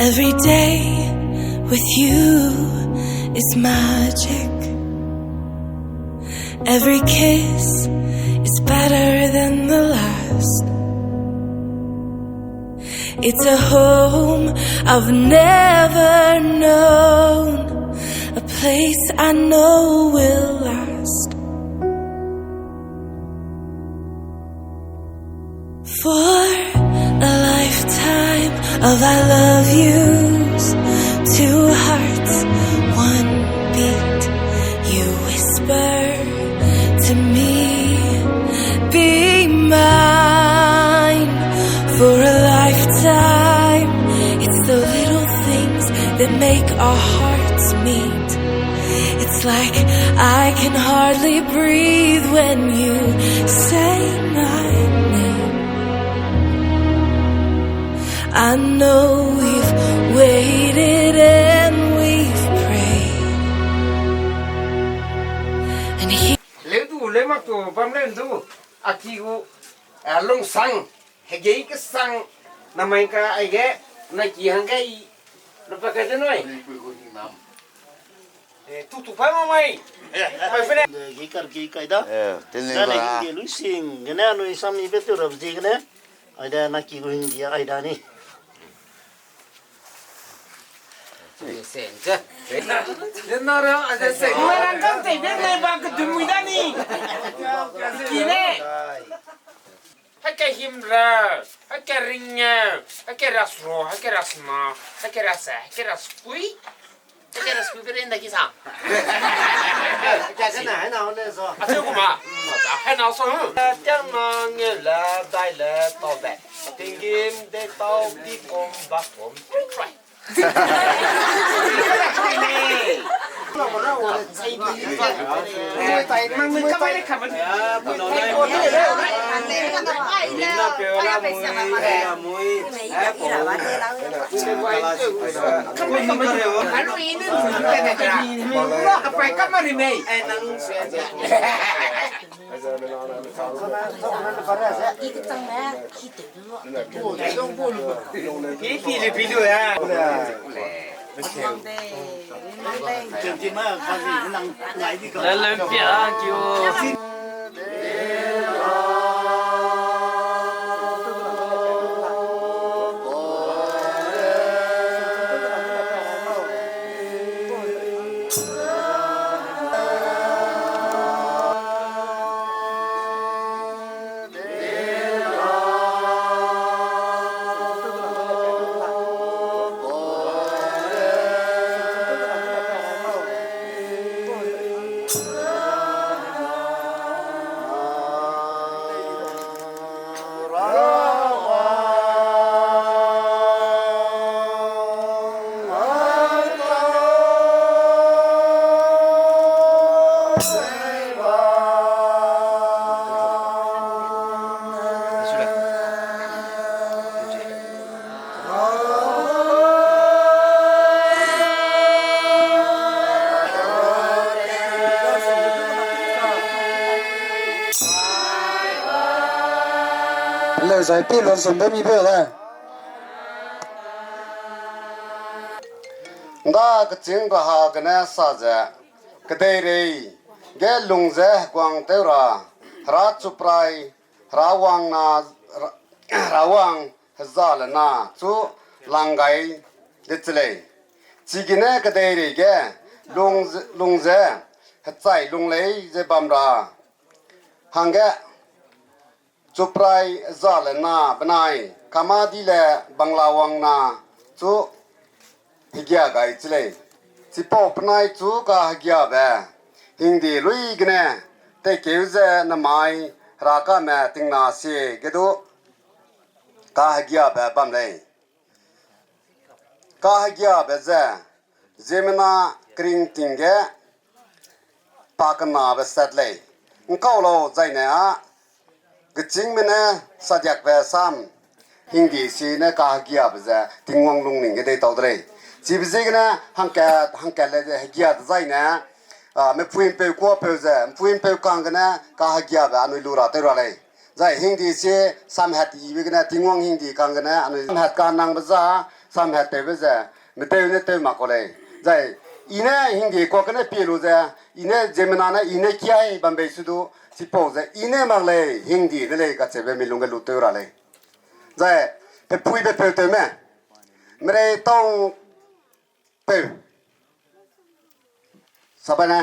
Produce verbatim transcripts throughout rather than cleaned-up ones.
Every day with you is magic. Every kiss is better than the last. It's a home I've never known, a place I know will last. For a lifetime of I love yous, two hearts, one beat. You whisper to me, "Be mine." For a lifetime, it's the little things that make our hearts meet. It's like I can hardly breathe when you say my name. I know we've waited and we've prayed. And here Leu du, leu mak tu, bam leu du. A ki gu, a, lungsang, hegei kesang, namai ka aige, na ki hangge i, lupa ka de noi. Eh, tu tu pa mamai. Pai fene. Gi kar gi kai da. Eh, tening da le ka. Hindi lui sing, gene anui sam ni be tu rap ji gene. Aida na ki gu hindi aida ni. Sen je. Den na ra, a de sen. Nang kam te be ne ba ke dun mui da ni. Ki ne. Hake himra, hake ringe, hake rasro, hake rasma, hake rase, hake raskui. Hake raskui ke rinda ki sa. Hake sena, hena ne so. A se kuma. Hena so. Tiang na nge la dai le tau be. Tinggim de tau di kom ba kom. Try. Leu zai pi lon sum be mi be le. Nda kechîng raha gene sa ze, kedeirei ge lung ze heguang tew ra, hera chuprai, hera wang na, hera wang heza le na chu lang gai de che lei. Chigene kedeirei ge lung ze, lung ze hechai lung lei ze bam ra hangge chuprai za le na benai kamadi le bangla wang na chu hegia gai che lei. Chipau penai chu kahegiabe hingdi lui gene teikeu ze namai herakame tingna sie ge du kahegiabe bam lei. Kahegiabe ze ziemmena kering ting ge pa kenabe sat lei. Ngkau lau zaine â gechîngme ne sadiakbe sam hingdi sie ne kahegiabe ze Tingwang lungning ge deitau de lei. Chibe ziegene hangkat, hangkat le ze hegia dezaine, a, mepui mpeu kuapeu ze, mepui mpeu kang gene kahegiabe anui lu ra tew ra lei. Zai hingdi sie samhat yibe gene, Tingwang hingdi kang gene anui samhat kanangbe za, Samhat tewbe ze, metew ne tew mak kau lei. Zai, i ne hingdi kuak ne pie lu ze, i ne ziemmena ne i ne kiai bam bei su du, chipau ze, i ne mak lei, hingdi de lei, kacheube mi lungge lu tew ra lei. Zai, pe pui pe peu tew me. Merei tau peu. Sabai ne.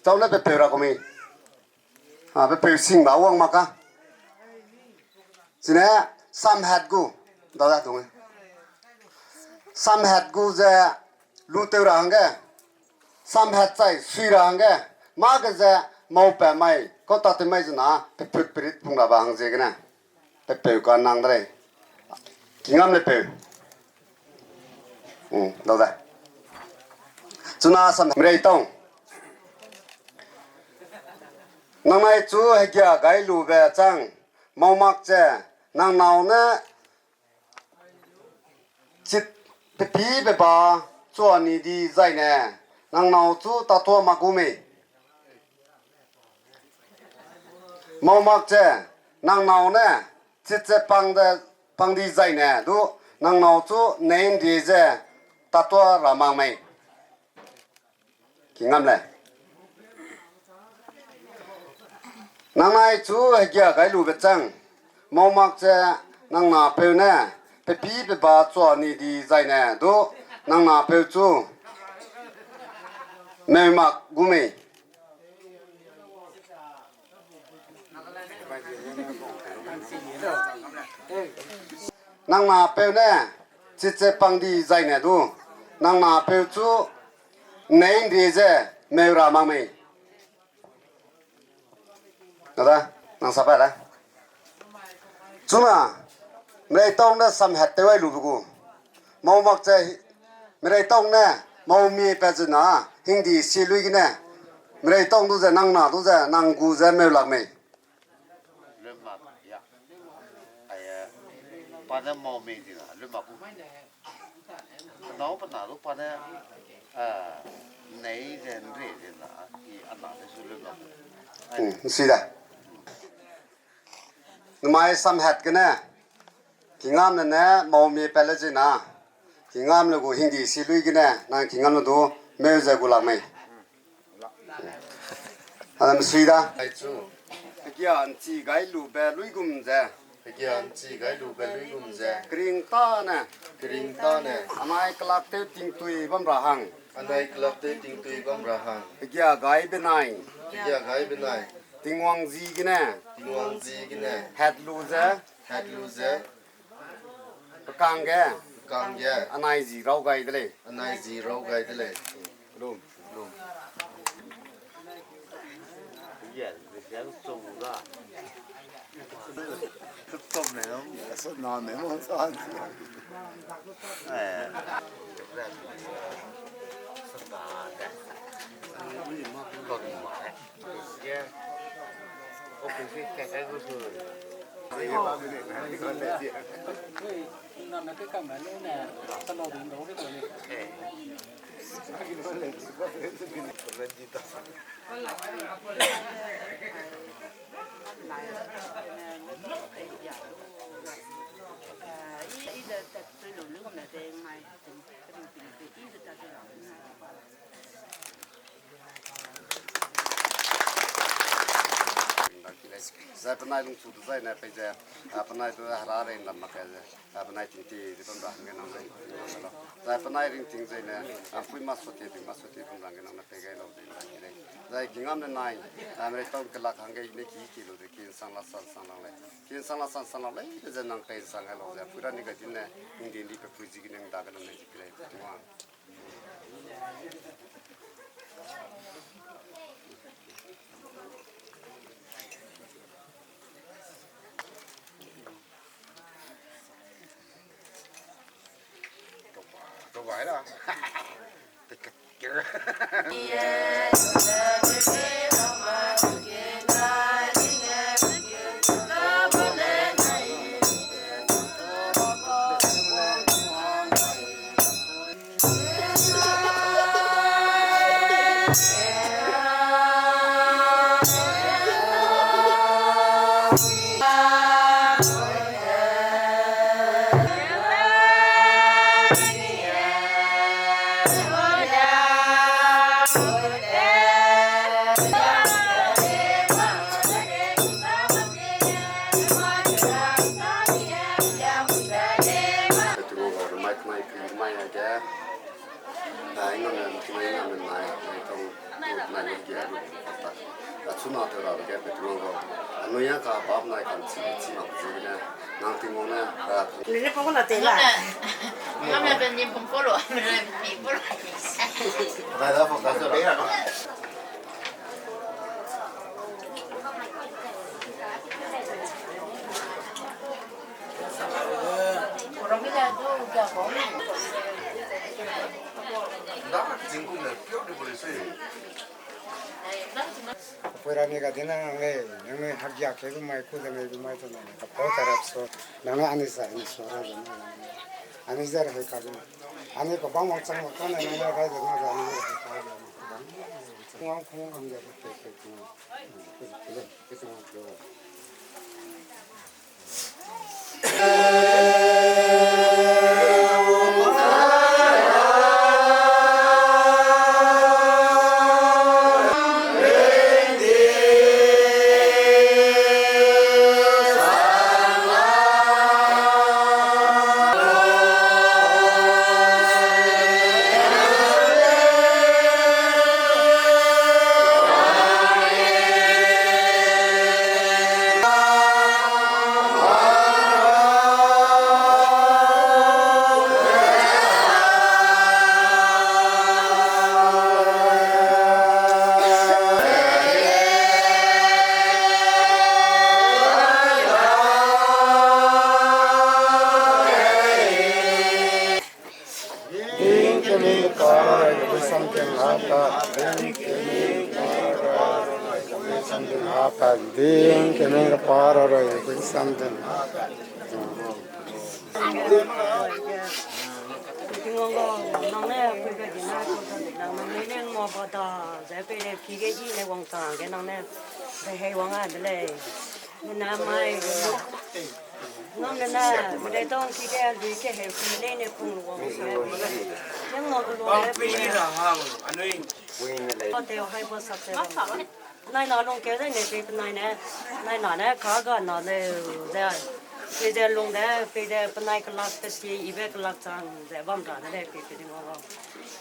Chau ne pe peu ra kau mi. A, pe peu sing ba wang mak ka. Sine, samhat gu. Da da tung. Samhat gu ze lu tew ra hangge. Samhat chai sui ra hangge. Mâ ge ze mau pa mai. Kau ta te mai zena, pe put perit pung ra ba hang ziegene. Pe peu ka nang de lei. Kingam le peu. Hmm, dau da. Chuna sam merei tau. Nangnai chu hegia gai lube chang, mau mak ze, nang nâu ne chit pe pî pe ba chua ni di zaine, nang nâu chu tatua mak gu mei. Mau mak ze, nang nâu ne, chit ze pang de, pang di zaine, du, nang nâu chu nei ndi ze, tatua ra mak mei. Kingam le. Nangnai chu hegia gai lube chang, mau mak ze, nang napeu ne, pe pî pe ba chua ni di zaine, du, nang napeu chu, meu mak gu mei. Nang napeu ne, chit ze pang di zaine du, nang napeu chu, nei ndi ze, meu ra mak mei. Ada, nang sa pa da. Chuna, merei tau ne samhat tew ai lube gu. Mau mak ze, merei tau ne, mau mi pa zena, hingdi si lui gene. Merei tau du ze, nang na du ze, nang gu ze, meu lak mei. Lun mak, ya. Ai, eh, pa ne mau mi di na, lun mak gu. Penâu pe na du pa ne, eh, nei ze nri ze na, i ana de su lun mak gu. Hmm, si da. Namai samhat gene, kingam ne ne, mau mi pa le zena, kingam le gu hingdi si lui gene, nang kingam le du, meu ze gu lak mei. Adam sui da. Ai chu. Hegia nchi gai lube luigum ze. Hegia nchi gai lube luigum ze. Kering tane. Kering tane. Anai kelak tew tingtui bam ra hang. Anai kelak tew tingtui bam ra hang. Hegia gai benai. Hegia gai benai. Tingwang zi gene. Tingwang zi gene. Het lu ze. Het lu ze. Pe kangge. Kangge. Anai zi rau gai de lei. Anai zi rau gai de lei. Lum. Lum. Zai penai lungchu dezaine peize, a, penai du hera rei lam mak ke ze, a, penai tingti ze bam ra hangge nang zai, zai penai ringting zaine, a, pui ma sotie, pui ma sotie bam ra hangge nang ne pei gai lau ze, zai ki lei. Zai kingam ne nai, a, merei tau kelak hangge ne ki ki lu de ki nsang la san sang lang lei. Ki nsang la san sang lang lei, ze nang pei nsang gai lau ze, pui ra ni ga din ne, ning din di pe pui zi ki neng da ge lu ne zi ki lei, pui wa. Achuna tew rabe ge petrol ro. Anui ya ka bap nai kan chi chi mak ziegene. Nang Tingwang ne, a, Lele pa ko la te la. Ngam na ben nim pum polo, ben nim polo. Rai da focus da. Da, jingkum ne, pure de police. Kapui rani ga dina nge, nang ne hak ya ke bu mai ku de nge bu mai tu nang ne kapau tarap so, nang ne ani za ani so ra de nang ne. Ani za ra he ka de. Ani ko bang wang chang ma ka ne nang ne rai de na za ani za he ka de. Bang wang chang wang de pe pe pe. Pe pe pe pe. Ding keming kepara roi, something hapa. Ding keming kepara roi, something hapa. Ding keming kepara roi, something hapa. Tingwang gau, nang ne pui ga di na, nang ne leng ma ba da, ze pei le ki ge di ne wang ta ge nang ne, ze hei wang a de lei. Nena mai, ngam nena, mele tong ki ge lui ke heu ki lei ne pung wang sa. Yang no gu lo le pui ra hang, anui. Te hai bo sak te. Nai na lung ke zai ne pei penai ne. Nai na ne ka ga na le ze. Pei ze lung de, pei ze penai kelak te si, ibe kelak chang ze bam ra de le pei pei ding wang wang.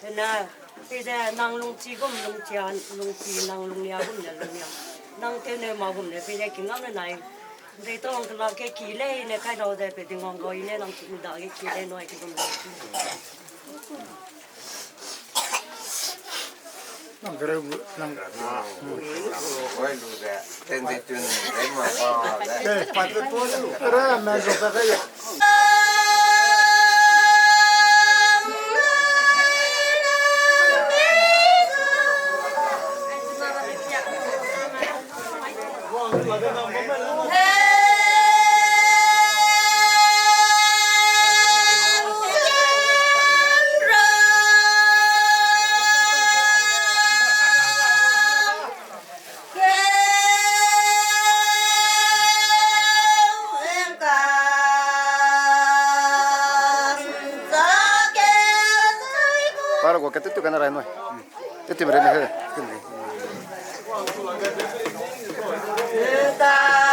Nena, pei ze nang lung chi gum lung chi a, lung chi nang lung nia gum ne lung nia. Nang te ne ma gum ne pei ze ki ngam ne nai. Dei tong kelak ke ki lei ne kai dau de pe ding wang gau i ne nang ki da ge ki lei noi ki gum lei. Nang kere bu, nang. Wai lu de, ten de tun, de ma pa de. Eh, pa de po lu, kere me zo pe ke ya. Para go ke tu tu kana rai noi. Tete mere ne he.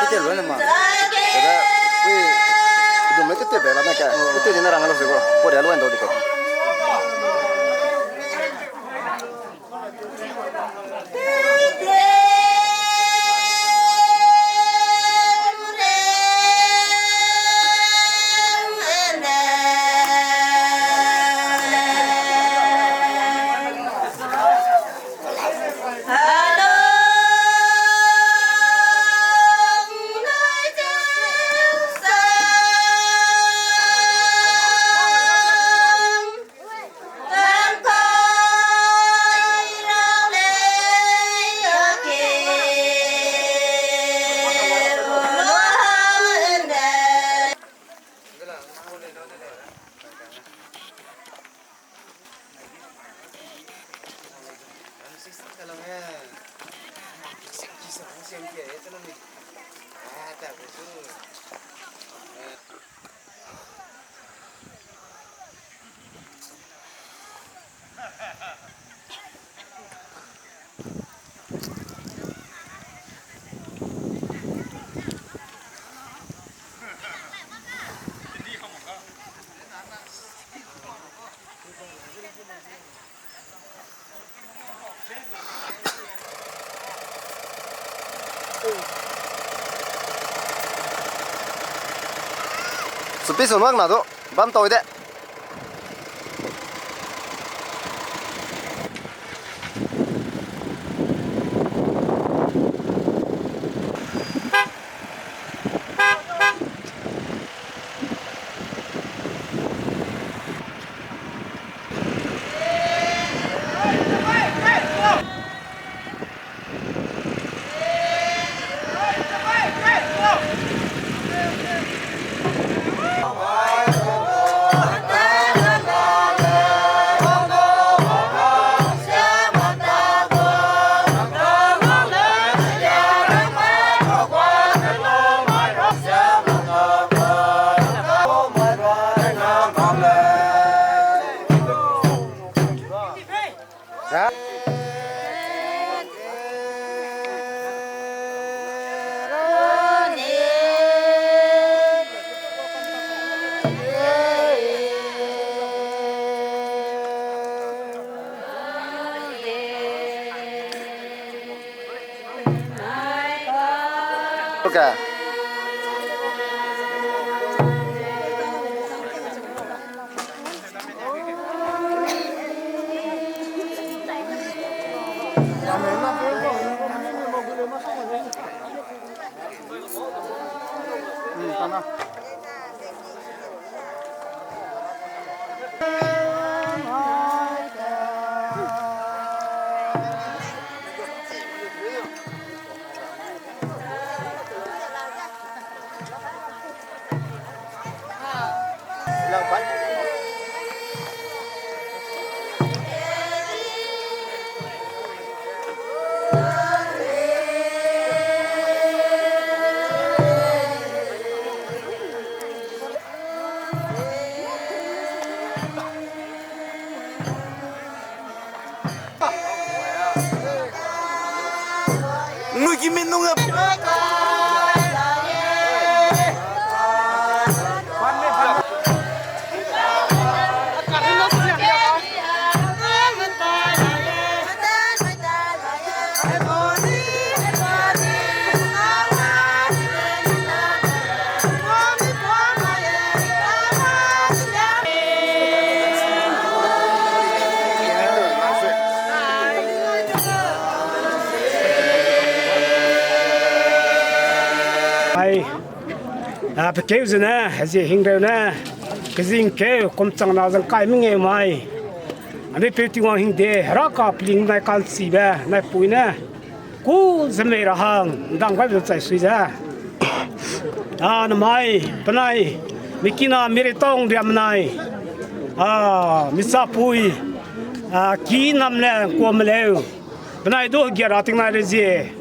Tete lu ne ma. Tete, ui, du me tete be la na ka. Tete ni na rang lo se go. Ko dia lu en do di ko. Supi su mak na du, bam tau de. Okay. Ai, a, pekeu zene, zie hingreu ne, kezing keu, kum chang na zang kai mengeu mai. Anui peu Tingwang hingde, Hera ka peling nai kanchibe, nai pui ne, ku zemei ra hang, ndang gai be chai sui ze. A, namai, penai, mikina miretong riam nai. A, misapui, a, ki nam le, kua meleu. Penai du gia ra ting nai re zie.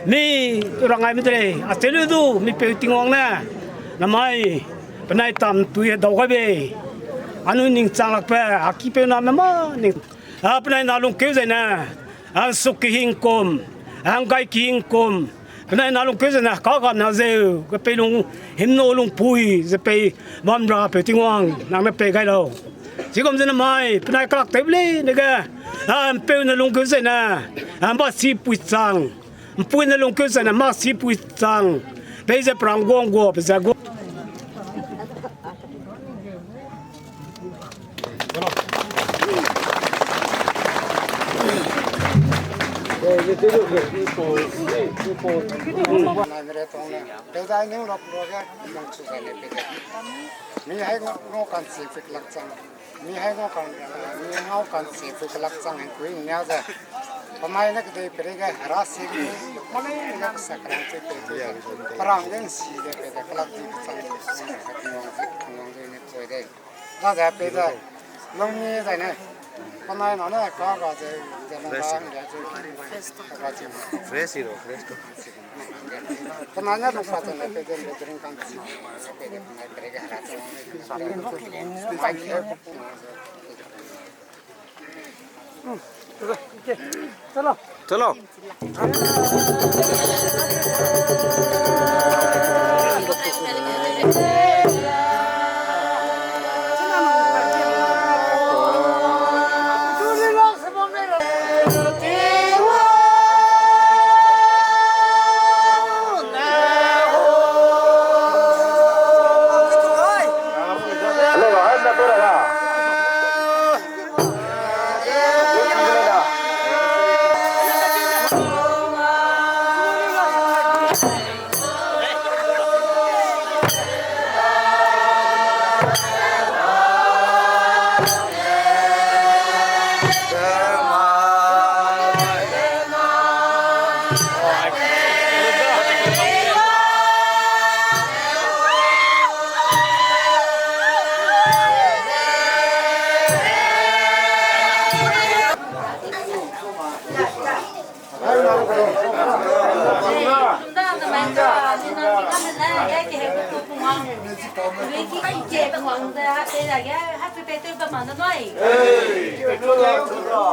Mi tu rangai me de lei, a chelu du, mi peu Tingwang ne. Namai, penai tam tui dau gai bei. Anui ning chang lak pe, a ki peu na me ma ning. A penai na lungkeu zene, a nsuk kehing kum, a nggai kehing kum, penai na lungkeu zene, ka ga na zeu, ge pei lung, himno lungpui, ze pei, bam ra peu Tingwang, nang ne pei gai lau. Chigum zene mai, penai kalak tew lei, nege, a mpeu ne lungkeu zene, a mba si pui chang, mpui ne lungkeu zene, ma si pui chang, pei ze perang guang gua, pe ze gua. Mi hai ngau kan si fik lak chang. Mi hai ngau kan, mi ngau kan si fik lak chang hen kui nia ze. Pamai ne kedei pere ge hera si ni, mane ne kesa kerang si pe pe. Perang gen si de pe de kelak di kechang. Ngau ze, ngau ze ne koi de. Za ze pe ze, lungmi zai ne, penai na ne ka ga ze, ze lung ga, ze, ze, ga ze. Fresh hero, fresh to. Penai ne lung pa ze ne, pe ze, le drink kan si, pe ze, penai pe ze, ga ze. Chalo. Chalo.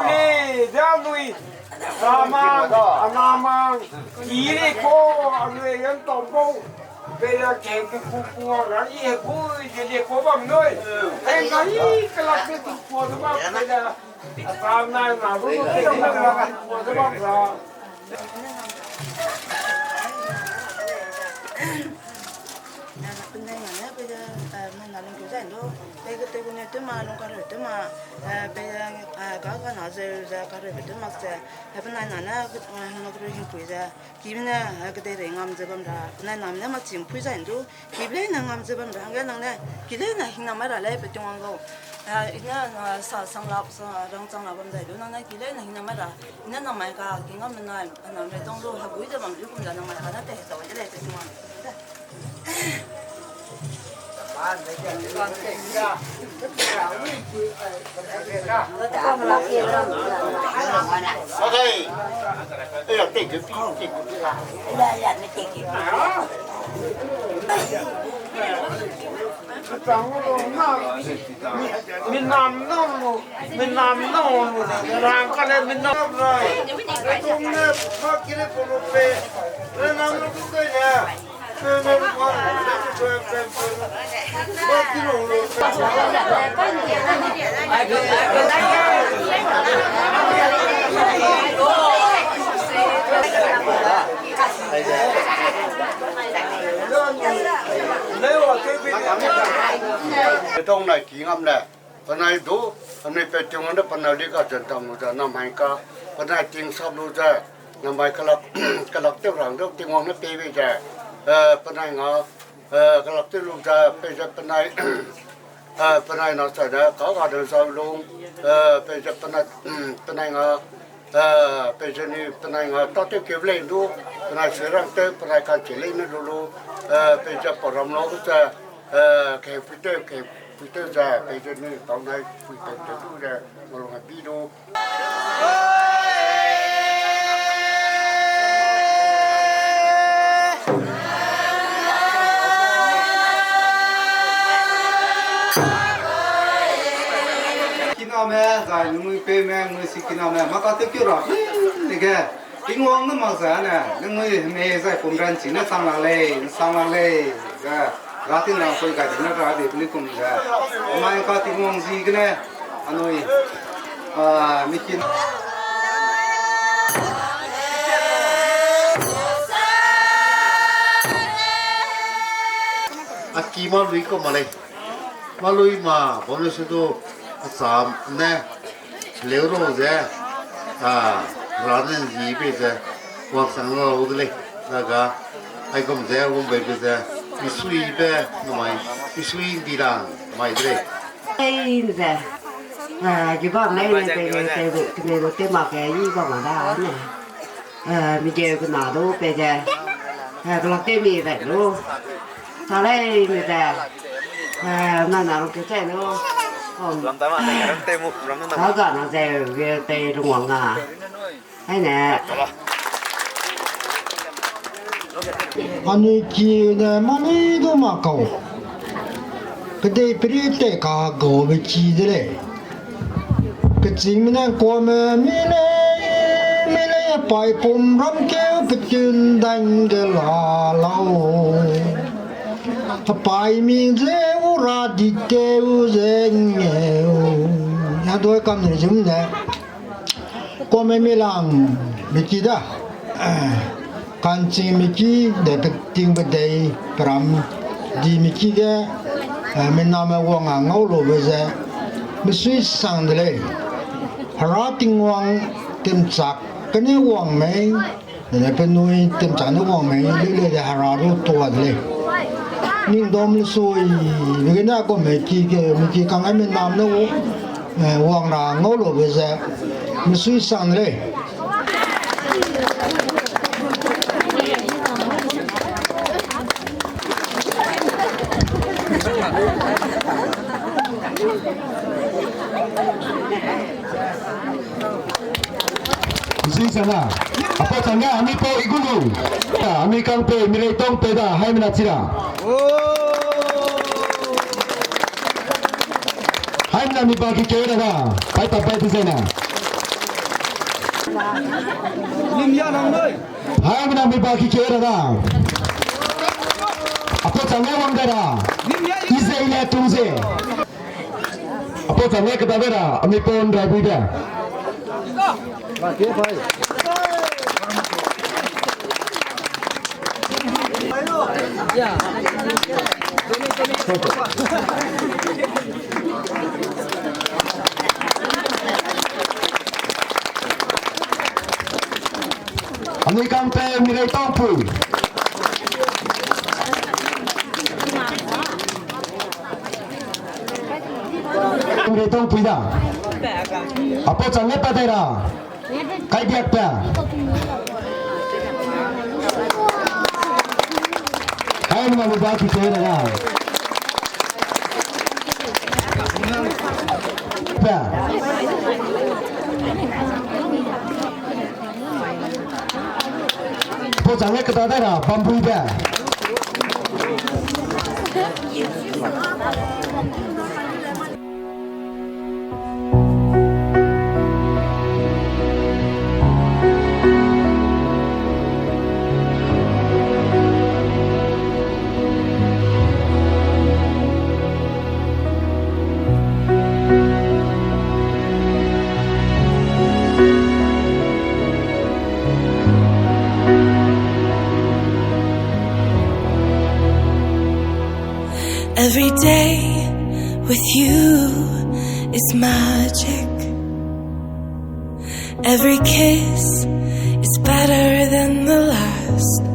Ei, da lui. Samang, anamang, kiri ko, anui yan tau bau. Pe ya ke ke ku ku ra i he ku, i ke le ko bam noi. Ei, ka i kelak ke tu ko de bam, pe ya. Asam nai na bu ke kelak ke tu ko de bam ra. Eh, penai ngane pe de, eh, mai na lung keu zai ndo, pe ke te gu ne tew ma, lung kareu tew ma, eh, pe, eh, ka ka na zeu ze kareube tew mak ze, eh, penai na ne, eh, hingna kereu hingpui ze, ki me ne, eh, kedeirei ngam ze bam ra, penai na me ne machim pui zai ndu, ki leine ngam ze bam ra, hangge nang ne, ki leine hingna mai ra lei pe Tingwang gau. Eh, i ne, eh, sa sang lap, sa rang chang lap bam zai du, nang ne ki leine hingna mai ra, i ne nang mai ka, ki ngam menai, a nang me dong lu, ha gui ze bam lu kum da nang mai ka ne te, sa wai de lei pe Tingwang. Minam nong lu, minam nong lu, rang ka le minam rai. Tung ne, ma ki le polo pe, le nam lu ku kai ne. Tong nai ki ngam le. Penai du, anui pe Tingwang ne penai li ka zen tam lu ze, namai ka, penai ting sap lu ze, namai kelak, kelak tew rang du Tingwang ne pei bei ze, eh, penai nga, eh, kelak tew lu ze, pei ze penai, eh, penai na sa ze, ka ga de zau lung, eh, pei ze penai, penai nga, eh, pei ze ni penai nga, ta tew keu lei du, penai se rang tew, penai kan che lei ne lu lu, eh, pei ze pa ram lo ze, eh, ke pui tew, ke Pui tew ze, pei ze ni tau nai pui tew tew du ze, malung a bi du. Kiname, zai nui pei me, nui si kiname, maka tew keu ra, dege. Tingwang ne mak ze ne, ne nui heme zai pum ran chi ne sang lak lei, ne sang lak lei, ze, ga ting lang soi ga ting ne ra de ni kum ze. Mai ka Tingwang zi gene, anui, ah, mikin. A ki ma lui ko ma lei. Ma lui ma, bone se du, a cham ne, leu ro ze, a, ra ne zi be ze, wang sang lau de lei, daga, ai gum ze, wang bei be ze, misui be, namai, misui di lang, mai de lei. Ei, ze, a, gi ba mai ne, te, te, te, te, te, te, ma ke, i ba ma da, ne. Eh, mi ge kena du pe ze. Eh, kelak te mi be lu. Sa lei mi ze. Eh, na na lu ke che lu. Om. Sa ga na ze ge te lu wang a. Hai ne. Anui ki ne mami du ma kau. Kedei peri te ka gau be ki de lei. Kechîngme ne kuame mi lei, mi lei, hepai pum ram keu petun dan ge la lau. Hepai mi ze u ra di teu ze ngeu. Ya doi kam ne zum ne. Kuame mi lang mi ki da. Kanching mi ki de peting bedei peram di mi ki ge, eh, mename wang a ngau lu be ze, misui sang de lei. Hera Tingwang timchak kene wang mei, de ne penui timchak ne wang mei, leu leu de hera ru tua de lei. Ningdom le sui, be gene a kum mei ki ge, mi ki kang ai menam ne u, eh, wang ra ngau lu be ze, misui sang de lei. Chi sana. Apau chang ga, ami pau Igulu. Ami kang pe, mi rei tong pe da, hai mina chira. Hai mina mi ba ki ke da da. Pai ta pai tu zena. Lim ya nang noi. Hai mina mi ba ki ke da da. Apau chang ga wang da da. Lim ya. Ize ile tung ze. Apau chang le keda bera, ami pon rai bui de. Ami kang pe mi rei tong pui. Mi rei tong pui da. Apau chang le pa dai ra. Kai diak pa. Hai mi na mi ba ki ke da. Pa. Apau chang le keda dai ra, bambui be. Every day with you is magic. Every kiss is better than the last.